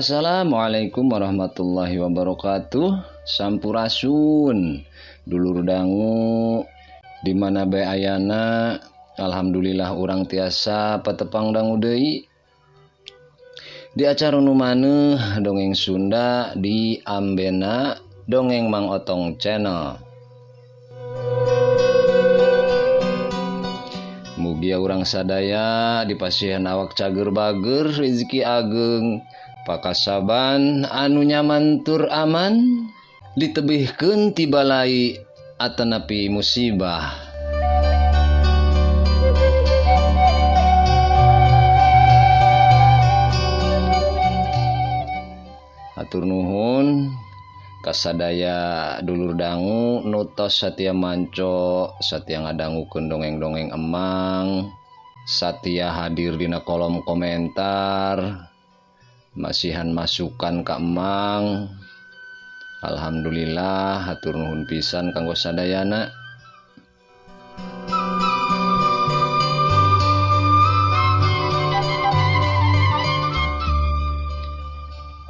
Assalamualaikum warahmatullahi wabarakatuh. Sampurasun dulur dangu di mana bae ayana. Alhamdulillah urang tiasa patepang dangu deui di acara nu maneuh dongeng Sunda di Ambena Dongeng Mang Otong Channel. Mugia urang sadaya dipasihan awak cager bager, rezeki ageng, pakasaban anu nyaman tur aman, ditebihkeun ti balai atanapi musibah. Hatur nuhun kasadaya dulur dangu nu tos satia manco, satia ngadangukeun dongeng-dongeng emang, satia hadir dina kolom komentar, masihan masukan ka emang. Alhamdulillah, hatur nuhun pisan kanggo sadayana.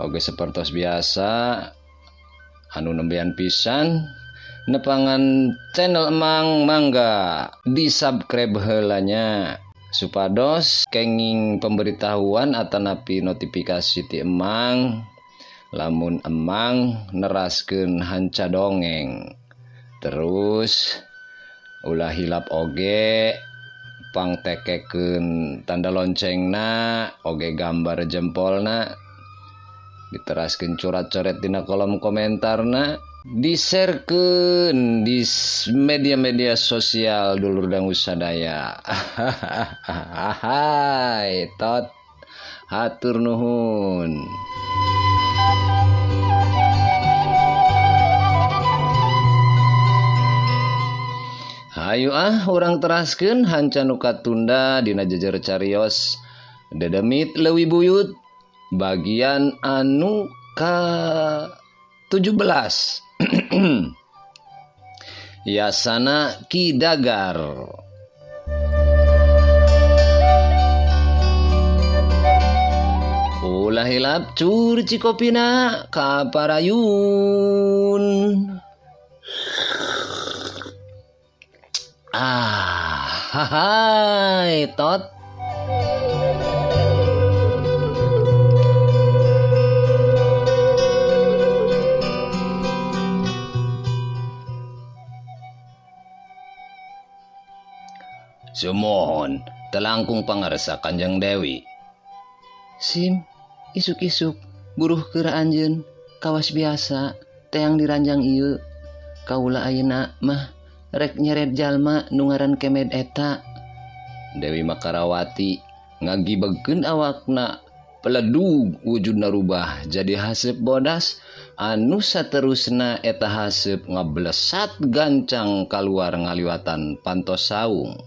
Oke, sepertos biasa anu nembean pisan nepangan channel emang mangga di subscribe heulanya supados kenging pemberitahuan atanapi notifikasi ti emang lamun emang neraskeun hanca dongeng. Terus ulah hilap oge pangtekekeun tanda loncengna oge gambar jempolna, diteraskeun coret-coret dina kolom komentarna, di-sharekeun di media-media sosial dulur dangu sadaya. Hai tot, hatur nuhun. Hayu ah urang teraskeun hanca nu katunda dina jejer carios dedemit leuwih buyut bagian anu ka-17. Yasana Ki Dagar. Ulah hilap curci kopina kaparayun. Ah, hai tot. Sumohon telangkung pangarsa Kanjeng Dewi. Sim, isuk-isuk buruh keur anjeun kawas biasa teang diranjang ieu. Kaula ayeuna mah rek nyeret jalma nu ngaran Kemed eta. Dewi Makarawati ngagibegkeun awakna peledug wujudna rubah jadi haseup bodas anu saterusna eta haseup ngablesat gancang kaluar ngaliwatan pantos saung.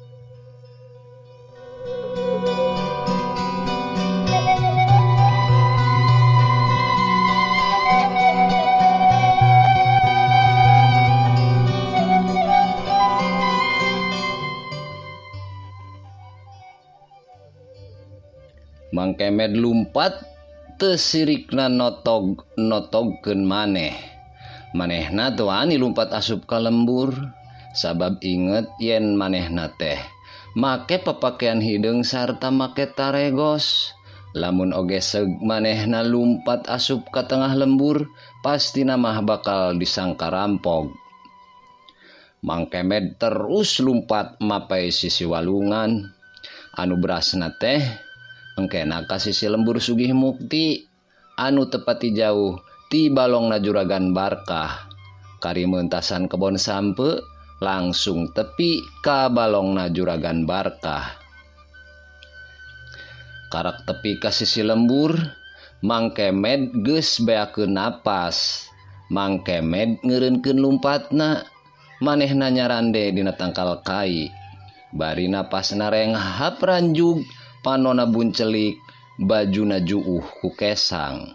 Mang Kemed lumpat teu sirikna notog notogkeun maneh. Manehna teu wani lumpat asup ka lembur sabab inget yen manehna teh make papakaian hideung sarta make taregos. Lamun oge seug manehna lumpat asup ka tengah lembur pastina mah bakal disangka rampog. Mang Kemed terus lumpat mapai sisi walungan anu berasna teh engkena ka sisi lembur Sugih Mukti anu tepati jauh ti balongna Juragan Barkah. Kari meuntasan kebon sampe langsung tepi ka balongna Juragan Barkah. Karak tepi ka sisi lembur, Mang Kemed geus beakeun napas. Mang Kemed ngeureunkeun lumpatna, manehna nyarande dina tangkal kai. Bari napasna renghap ranjug, panona buncelik, bajuna juuh ku kesang.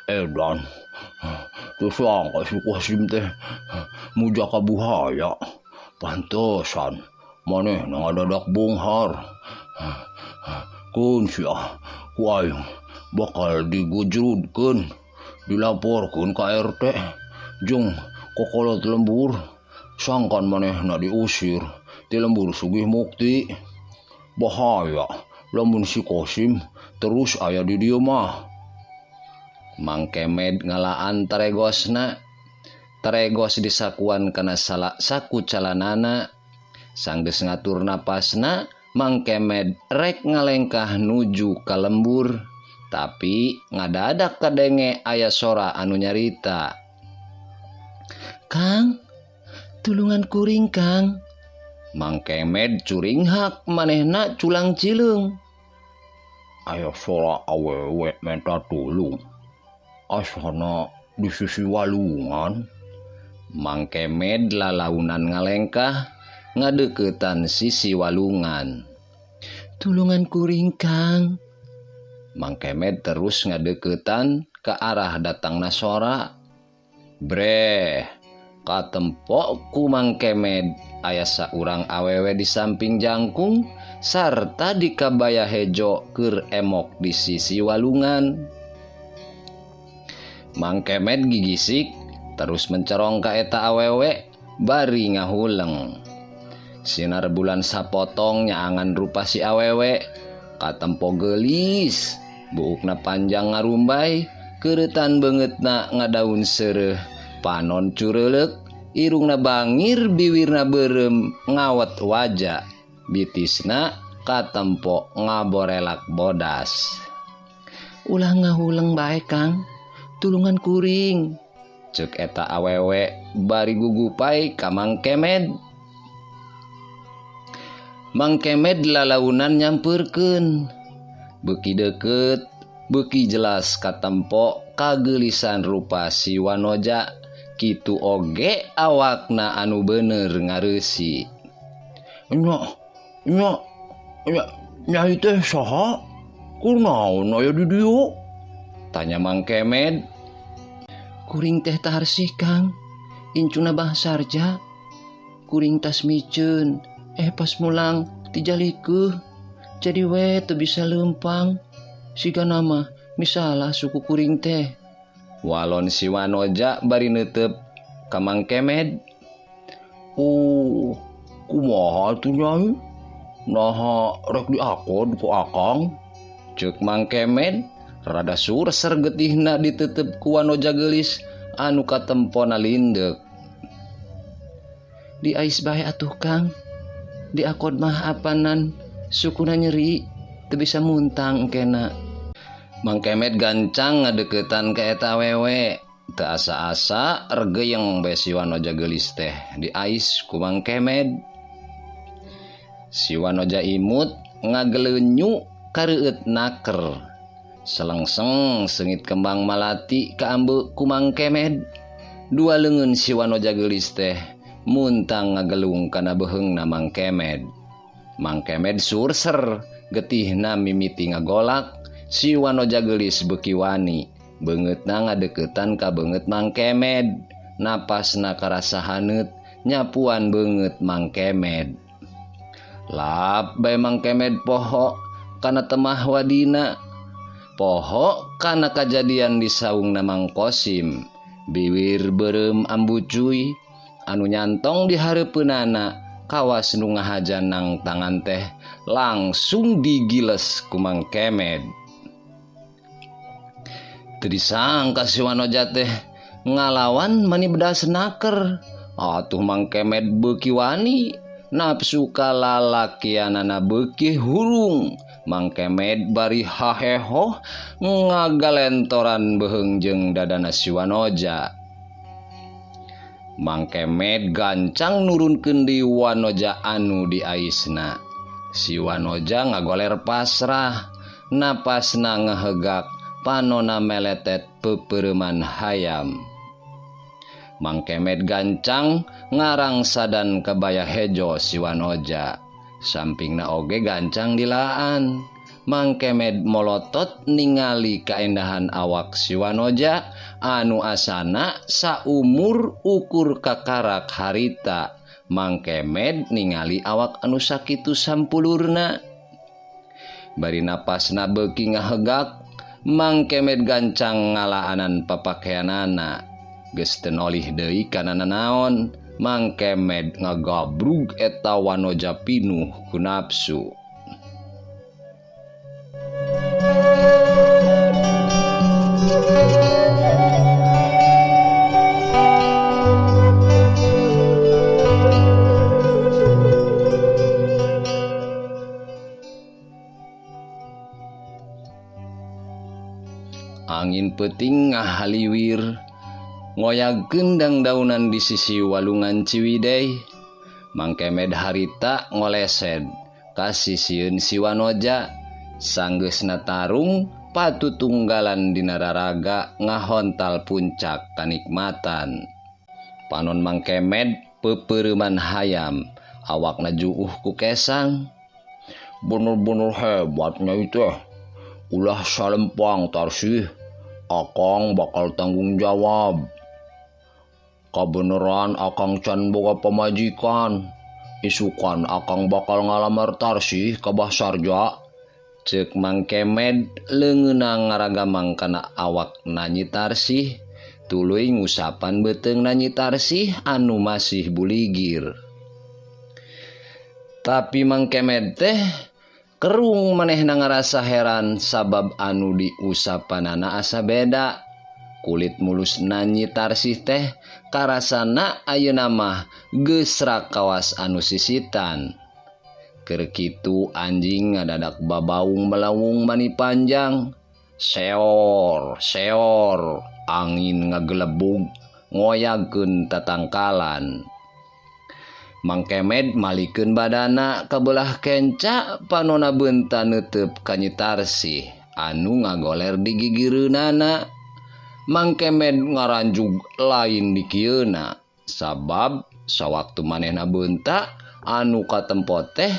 Edan Tusang si Kosim teh muja ka buhaya. Pantesan manehna ngadadak bonghar. Kun sia Ku aing bakal digujrudkeun, dilaporkeun ka RT jeung kokolot lembur. Sangkan manehna diusir ti lembur Sugih Mukti. Bahaya lamun si Kosim terus aya di dieu mah. Mang Kemed ngalaan taregosna. Taregos disakuan kana saku calanana. Sanggeus ngatur napasna, Mang Kemed rek ngalengkah nuju ka lembur, tapi ngadadak kadenge aya sora anu nyarita. Kang, tulungan kuring Kang. Mang Kemed curinghak manehna culang cileung. Aya sora awewe menta tulung. Asana di sisi walungan. Mang Kemed lalaunan ngalengkah ngadeukeutan sisi walungan. Tulungan kuring Kang. Mang Kemed terus ngadeukeutan ke arah datangna sora. Breh, katempok ku Mang Kemed aya saurang awewe di samping jangkung sarta di kabaya hejo keur emok di sisi walungan. Mang Kemed gigisik terus mencerong ka eta awewe bari ngahuleng. Sinar bulan sapotong nyaangan rupa si awewe, katempo geulis, buukna panjang ngarumbai, keuretan beungeutna ngadaun seureuh, panon cureuleuk, irungna bangir, biwirna beureum ngawet waja, bitisna katempo ngaborelak bodas. Ulah ngahuleng bae Kang, tulungan kuring, ceuk eta awewe bari gugupai ka Mang Kemed. Mang Kemed lalaunan nyampeurkeun. Beuki deukeut, beuki jelas katempo kageulisan rupa si Wanoja, kitu oge awakna anu bener ngareusi. Nya, nya, nya, nyai teh saha? Kunaon aya di dieu? Tanya Mang Kemed. Kuring teh tarsih Kang, incuna Bah Sarja. Kuring tas miceun, pas mulang tijalikeun, jadi we teu bisa leumpang. Siga nama misalah suku kuring teh. Walon si Wanoja bari neuteup ka Mang Kemed. Oh, kumaha tuh nyai? Naha rek diakod ku akang? Ceuk Mang Kemed. Rada surser getihna ditutup ku Wanoja geulis anu katempona lindeuk. Diais bae atuh Kang. Diakod mah apanan sukuna nyeri teu bisa muntang kena. Mang Kemed gancang ngadeukeutan ka eta awewe. Teu asa-asa regeyeng bae si Wanoja geulis teh diais ku Mang Kemed. Si Wanoja imut ngageleunyu kareueut naker. Selengseng seungit kembang malati kaambe ku Mang Kemed. Dua leungeun si Wanoja geulis teh muntang ngagelung kana beuheungna Mang Kemed. Mang Kemed surser getihna mimiti ngagolak. Si Wanoja geulis beuki wani, beungeutna ngadeuketan ka beungeut Mang Kemed. Napasna karasa haneut nyapuan beungeut Mang Kemed. Lap bae Mang Kemed poho kana temah wadina. Poho kana kajadian di saungna Mang Kosim. Biwir beureum ambucuy anu nyantong di hareupeunana kawas nu ngahajan nang tangan teh langsung digiles ku Mang Kemed. Teu disangka si Wanoja teh ngalawan mani bedas naker. Atuh Mang Kemed beuki wani, nafsu kalalakianana beuki hurung. Mang Kemed bari hahehoh ngagalentoran beuheung jeung dadana si Wanoja. Mang Kemed gancang nurunkeun di Wanoja anu diaisna. Si Wanoja ngagoler pasrah, napasna ngehegak, panona meletet pepereuman hayam. Mang Kemed gancang ngarangsadan kabaya hejo si Wanoja. Sampingna oge gancang dilaan. Mang Kemed molotot ningali kaendahan awak si Wanoja anu asana saumur ukur kakarak harita. Mang Kemed ningali awak anu sakitu sampulurna. Bari napasna beuki ngahegak, Mang Kemed gancang ngalaanan papakeanana. Geus teu nolih deui kana nanaon, Mang Kemed ngagabrug eta wanoja pinuh ku nafsu. Angin peuting ngahaliwir ngoyagkeun dangdaunan di sisi walungan Ciwidey. Mang Kemed harita ngolesed ka sisieun si wanoja. Sanggeusna tarung patutunggalan dina raraga ngahontal puncak kanikmatan. Panon Mang Kemed peupeureman hayam, awakna juuh ku kesang. Bener-bener hebatnya itu. Ulah salempang Tarsih, akang bakal tanggung jawab. Kabeneran akang can boga pamajikan. Isukan akang bakal ngalamar Tarsih ka Bah Sarja. Ceuk Mang Kemed leungeunna ngaragamang kana awak Nyi Tarsih, tuluy ngusapan beuteung Nyi Tarsih anu masih buligir. Tapi Mang Kemed teh kerung manehna ngarasa heran sabab anu diusapanana asa beda. Kulit mulus Nyi Tarsih teh karasana ayeuna mah geus rakawas anu sisitan. Keur kitu anjing ngadadak babaung melawung mani panjang. Seor, seor, angin ngagelebug ngoyagkeun tatangkalan. Mang Kemed malikeun badana ka beulah kenca, panona beunta neuteup ka Nyi Tarsih anu ngagoler di gigireunana. Mang Kemed ngaranjug lain dikieuna sabab sawaktu manehna beunta anu katempo teh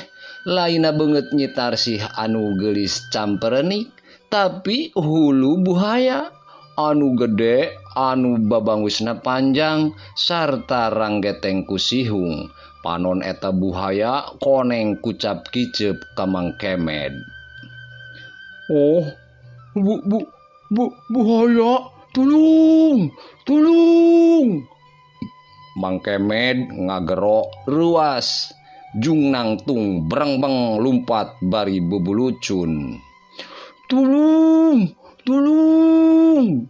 lainna beungeut Nyi Tarsih anu geulis camperenik, tapi hulu buhaya anu gede anu babangusna panjang sarta ranggeteng ku sihung. Panon eta buhaya koneng kucap kicep ka Mang Kemed. Oh, bu bu bu buhaya, tulung, tulung. Mang Kemed ngagero ruas jung nangtung brengbeng lumpat bari bebulucun. Tulung, tulung.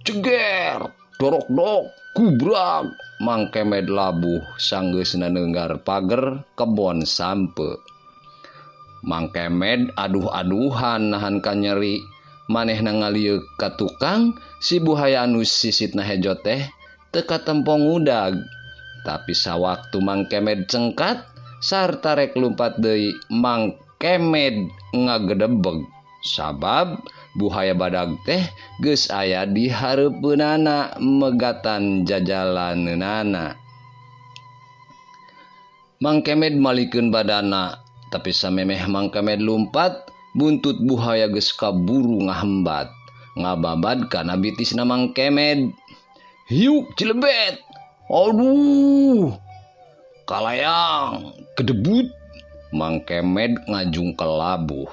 Ceger, dorok-dok, gubrak. Mang Kemed labuh sanggeusna neunggar pager kebon sampe. Mang Kemed aduh-aduhan nahan kanyeri. Manehna ngalieuk ka tukang si buhaya anu sisitna hejo teh teu katempo ngudag. Tapi sawaktu Mang Kemed cengkat sarta rek lumpat deui, Mang Kemed ngagedebeg sabab buhaya badag teh geus aya di hareupeunana megatan jajalaneunana. Mang Kemed malikeun badana, tapi samemeh Mang Kemed lumpat, buntut buhaya geus kaburu ngahambat, ngababad kana bitisna Mang Kemed. Hiuk cilebet. Aduh, kalayang kedebut. Mang Kemed ngajung ke labuh.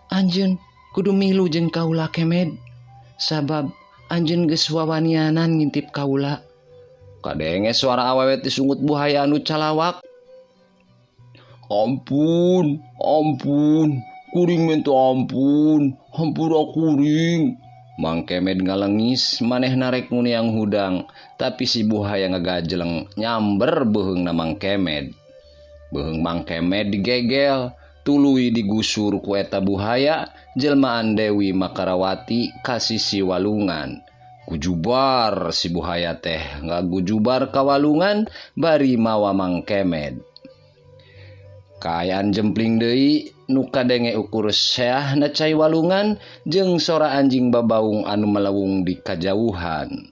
Anjeun kudu milu jeung kaula Kemed, sabab anjeun geus wawanianan ngintip kaula. Kadenge suara awewe disungut buhaya anu calawak. Ampun, ampun, kuring minta ampun, hampura kuring. Mang Kemed ngalengis manehna rek nguniang hudang, tapi si buhaya ngagajeleng nyamber beuheungna Mang Kemed. Beuheung Mang Kemed digegel, tuluy digusur ku eta buhaya jelmaan Dewi Makarawati ka sisi walungan. Gujubar si buhaya teh ngagujubar ka walungan bari mawa Mang Kemed. Kaayaan jempling deui nu kadenge ukur seahna cai walungan jeung sora anjing babaung anu melawung di kajauhan.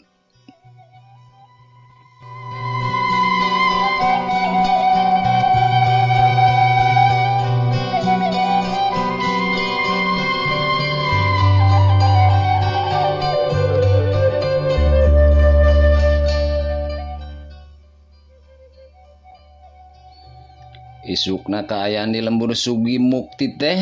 Isukna kaayaan di lembur Sugi Mukti teh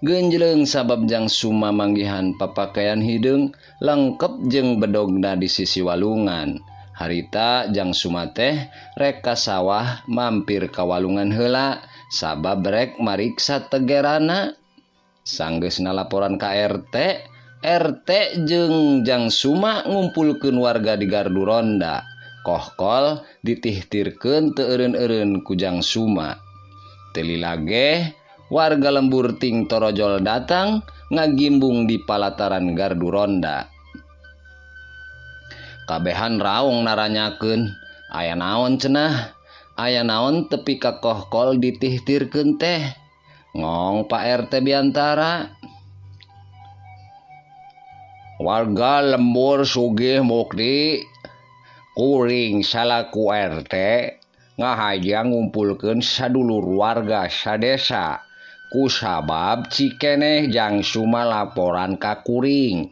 Genjleng sabab Jang Suma manggihan papakaian hideung lengkep jeung bedogna di sisi walungan. Harita Jang Suma teh rek ka sawah mampir ka walungan heula sabab rek mariksa tegerana. Sanggeusna laporan ka RT, RT jeung Jang Suma ngumpulkeun warga di gardu ronda. Kohkol ditihtirkeun teu eureun-eureun ku Jang Suma. Teu lila ge warga lembur ting torojol datang ngagimbung di palataran gardu ronda. Kabehan raung naranyakeun, aya naon cenah? Aya naon tepi ka kohkol ditihtirkeun teh? Ngong Pak RT biantara. Warga lembur Sugih Mukti kuring salaku RT ngahaja ngumpulkeun sadulur warga sadesa kusabab cikeneh Jang Suma laporan ka kuring.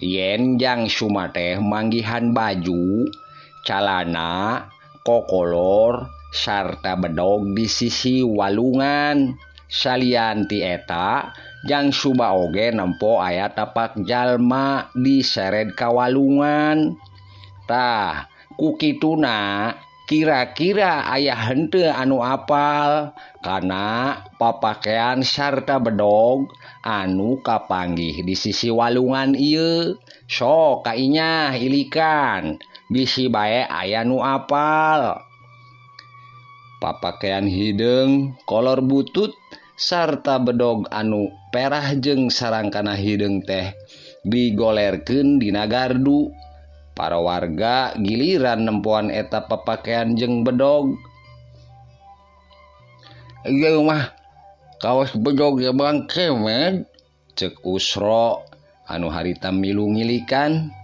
Yen Jang Suma teh manggihan baju, calana, kokolor sarta bedog di sisi walungan. Salian ti eta Jang Suma oge nempo aya tapak jalma diseret ka walungan. Tah ku kituna kira-kira aya henteu anu apal kana papakean sarta bedog anu kapanggih di sisi walungan ieu. Sok kainyah ilikan bisi bae aya nu apal. Papakean hideung kolor butut sarta bedog anu perah jeung sarangkana hideung teh digolerkeun dina gardu. Para warga giliran nempoan eta papakean jeung bedog. Ieu mah kaos bedog ya Bang Kemed, cek Usro anu harita milu ngilikan.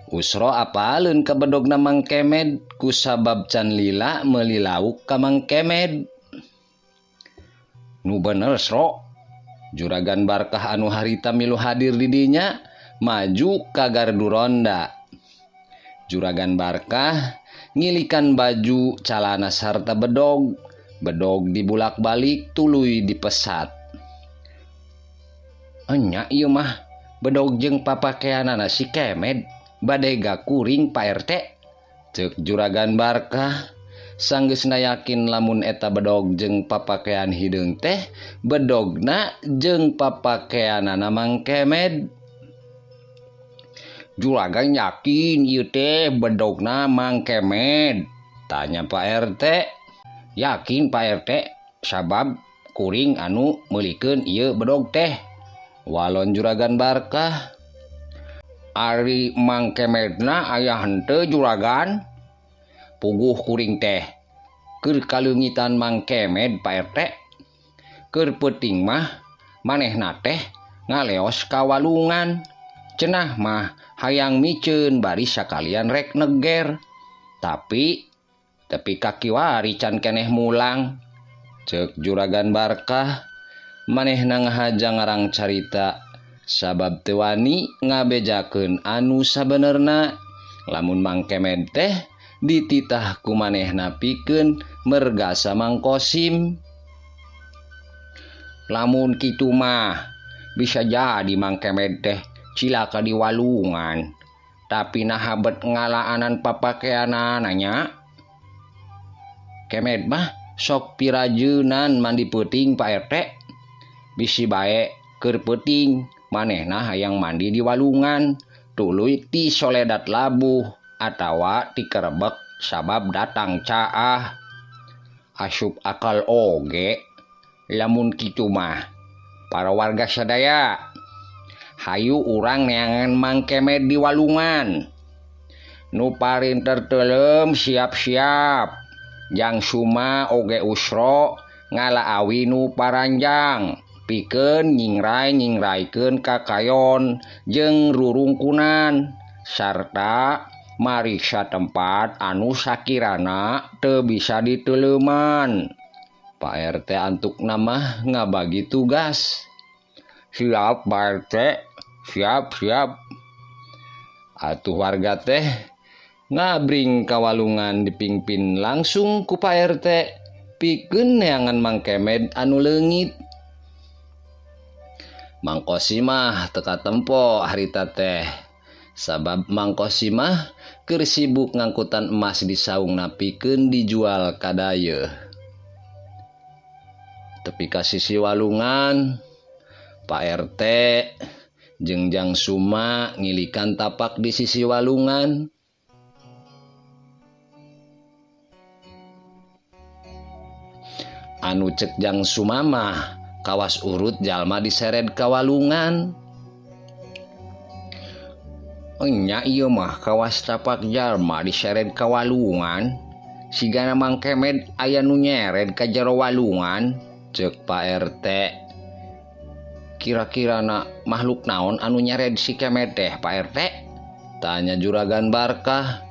Usro apaleun ka bedogna Mang Kemed kusabab can lila meuli lauk ka Mang Kemed. Nu bener Sro, Juragan Barkah anu harita milu hadir di dinya maju ka gardu ronda. Juragan Barkah ngilikan baju, calana sarta bedog. Bedog dibulak-balik tuluy dipesat. Enya ieu mah bedog jeung papakeanana si Kemed badega kuring Pak RT, cek Juragan Barkah. Sanggeusna yakin lamun eta bedog jeung papakean hideung teh bedogna jeung papakeanana Mang Kemed. Juragan yakin ieu teh bedogna Mang Kemed, tanya Pak RT. Yakin Pak RT, sabab kuring anu meulikeun ieu bedog teh, walon Juragan Barkah. Ari Mang Kemedna aya henteu juragan? Puguh kuring teh keur kaleungitan Mang Kemed Pak RT. Keur peuting mah manehna teh ngaleos ka walungan. Cenah mah hayang miceun bari sakalian rek neger. Tapi tepi ka kiwari can keneh mulang, cek Juragan Barkah. Manehna ngahaja ngarang carita sabab teu wani ngabejakeun anu sabenerna. Lamun Mang Kemed teh dititah ku manehna pikeun mergasa Mang Kosim. Lamun kitu mah bisa jadi Mang Kemed teh cilaka di walungan. Tapi naha bet ngalaanan papakeanana nya. Kemed mah sok pirajeunan mandi peuting Pak RT. Bisi bae keur peuting manehna hayang mandi di walungan tuluy ti soledat labuh atawa tikerebek sabab datang caah. Asup akal oge lamun kitu mah. Para warga sadaya hayu urang neangan Mang Kemed di walungan. Nu parinter teuleum siap-siap. Jang Suma oge Usro ngala awi nu paranjang pikeun nyingrai-nyingraikeun kakayon jeung rurungkunan sarta mariksa tempat anu sakirana teu bisa diteuleuman. Pak RT antuk nama ngabagi tugas. Siap Pak RT, siap siap. Atuh warga teh ngabring kawalungan dipingpin langsung ku Pak RT pikeun neangan Mang Kemed anu leungit. Mang Kosim mah teu katempo harita teh. Sabab Mang Kosim mah keur sibuk ngangkutan emas di saungna pikeun dijual ka dayeuh. Tepi ka sisi walungan, Pak RT jeung Jang Suma ngilikan tapak di sisi walungan. Anu cek Jang Suma mah kawas urut jalma disered ka walungan. Nya ieu mah kawas tapak jalma disered ka walungan. Sigana Mang Kemed aya nu nyered ka jero walungan, cek Pak RT. Kira-kira na makhluk naon anu nyered si Kemed teh Pak RT? Tanya Juragan Barkah.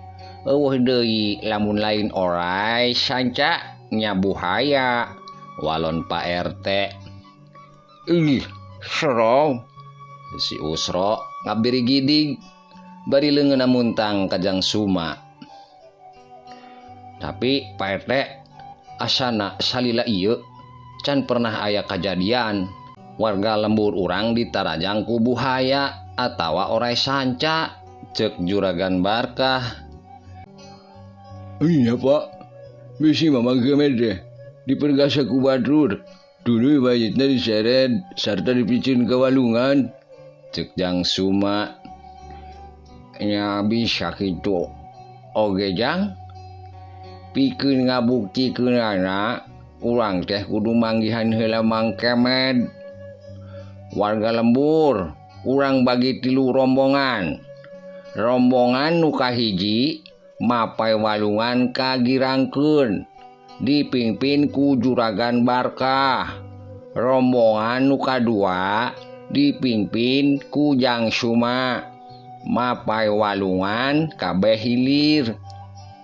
Eueuh deui lamun lain orai sanca nya buhaya, walon Pak RT. Ih, serem. Si Usro ngabiri gidig bari leungeunna muntang ka Jang Suma. Tapi Pak RT asana salila ieu can pernah aya kajadian warga lembur urang ditarajang ku buhaya atawa orai sanca, cek Juragan Barkah. Iya Pak, bisi Mamang Kemed deh dipergasa ku batur. Dulu mayitna diseret sarta dipicin ke walungan, cek Jang Suma. Nya bisa kitu oge Jang, pikeun ngabuktikeunana urang teh kudu manggihan heula Mang Kemed. Warga lembur urang bagi 3 rombongan. Rombongan nu kahiji mapai walungan kagirangkeun dipimpin ku Juragan Barkah. Rombongan nu kadua dipimpin ku Jang Suma mapai walungan kabeh hilir.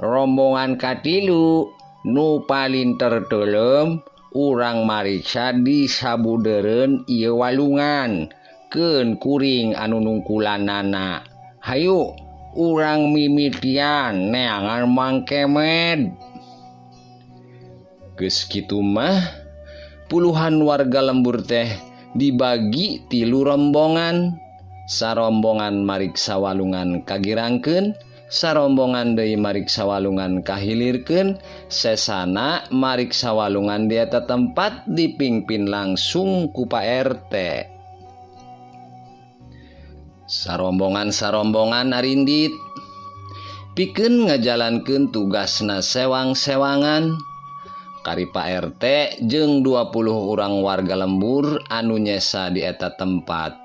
Rombongan katilu nu paling tertelem urang mariksa di sabudeureun ieu walungan keun kuring anu nungkulanana. Hayu urang mimitian neangan Mang Kemed. Geus kitu mah puluhan warga lembur teh dibagi 3 rombongan. Sarombongan mariksa walungan kagirangkeun, sarombongan deui mariksa walungan kahilirkeun, sesana mariksa walungan di eta tempat dipimpin langsung ku Pak RT. Sarombongan-sarombongan arindit pikeun ngajalankeun tugasna sewang-sewangan. Kari Pak RT jeung 20 urang warga lembur anu nyesa di eta tempat.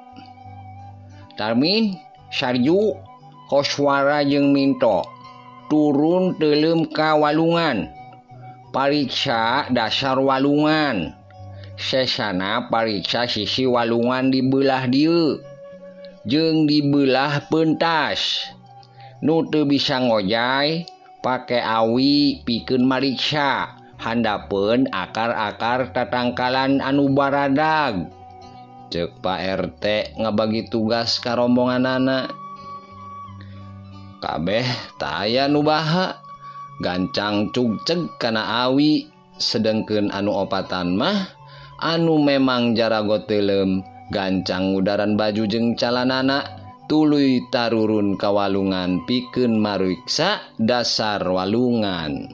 Tarmin, Sarju, Koswara jeung Minto turun teuleum ka walungan. Pariksa dasar walungan. Sesana pariksa sisi walungan di beulah dieu jeung di beulah pentas. Nu teu bisa ngojay pake awi pikeun mariksa handapeun akar-akar tatangkalan anu baradag. Cek Pak RT ngabagi tugas ka rombonganana. Kabeh taya nu baha gancang cugceg kana awi, sedengkeun anu opatan mah anu memang jarago teuleum gancang ngudaran baju jeung calanana tuluy tarurun ka walungan pikeun mariksa dasar walungan.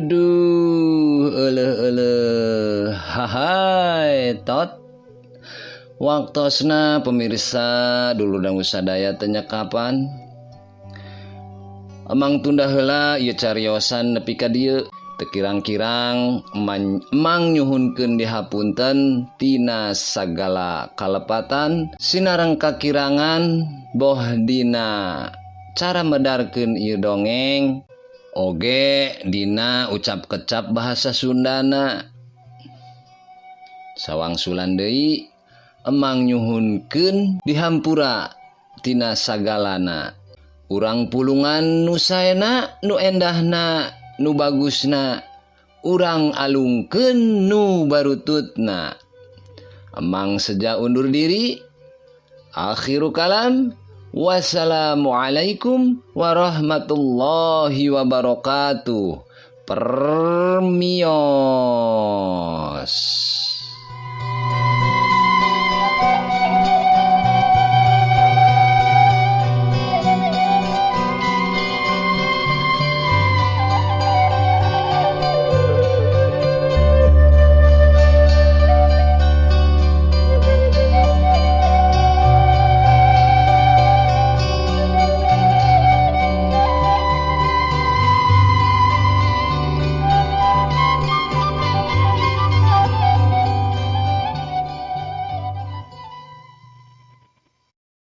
Duh, hai tot. Waktosna pemirsa dulu dangu sadaya tanya kapan. Emang tunda heula ieu cariosan nepi ka dieu. Teu kirang-kirang emang nyuhunkeun dihapunten tina sagala kalepatan sinareng kakirangan boh dina cara medarkeun ieu dongeng. Oge dina ucap kecap bahasa Sundana. Sawangsulan deui emang nyuhunkeun dihampura tina sagalana. Urang pulungan nu saena, nu endahna, nu bagusna, urang alungkeun nu barututna. Emang seja undur diri. Akhiru kalam. Wassalamualaikum warahmatullahi wabarakatuh. Permios.